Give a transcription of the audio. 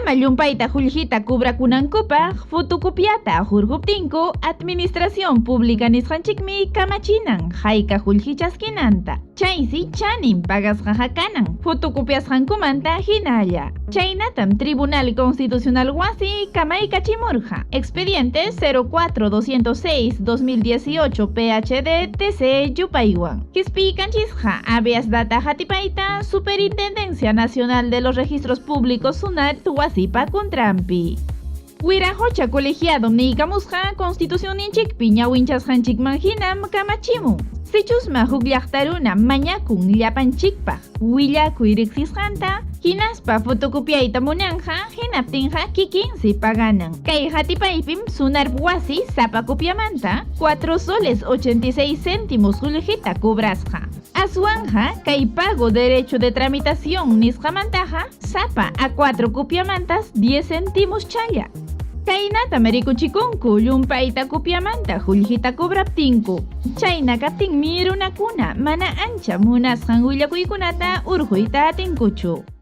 Ama llumpayta qullqita cobrakunankupaq fotocopiata hurquptinku Administración Pública nisqanchikmi kamachinan hayka qullqi chaskinanta. Chaysi chanin pagasqaqa kanan fotocopiasqankumanta hinalla. Chaynatam Tribunal Constitucional wasi kamaykachimurqa. Expediente 04 206 2018 PHD TC yupaywan. Qispiykanchisqa habeas data hatipayta Superintendencia Nacional de los Registros Públicos SUNAT wasipa contranpi. Wiraqocha colegiadom niykamusqa Constitucionninchikpi ñawinchasqanchikman hinam kamachimun. Sichusma huk llaqta runa mañakun llapanchikpaq willakuy riqsisqanta hinaspa fotocopiayta munanqa hinaptinqa kikinsi paganan. Kay hatipaypim SUNARP wasi sapa copiamanta 4 soles 86 céntimos qullqita cobrasqa. Aswanqa kay pago derecho de tramitación nisqamantaqa sapa a 4 copiamantas 10 céntimos challa. Kaynatam rikuchikunku llumpayta copiamanta qullqita cobraptinku. Chayna kaptinmi runakuna mana ancha munasqan willakuykunata hurquyta atinkuchu.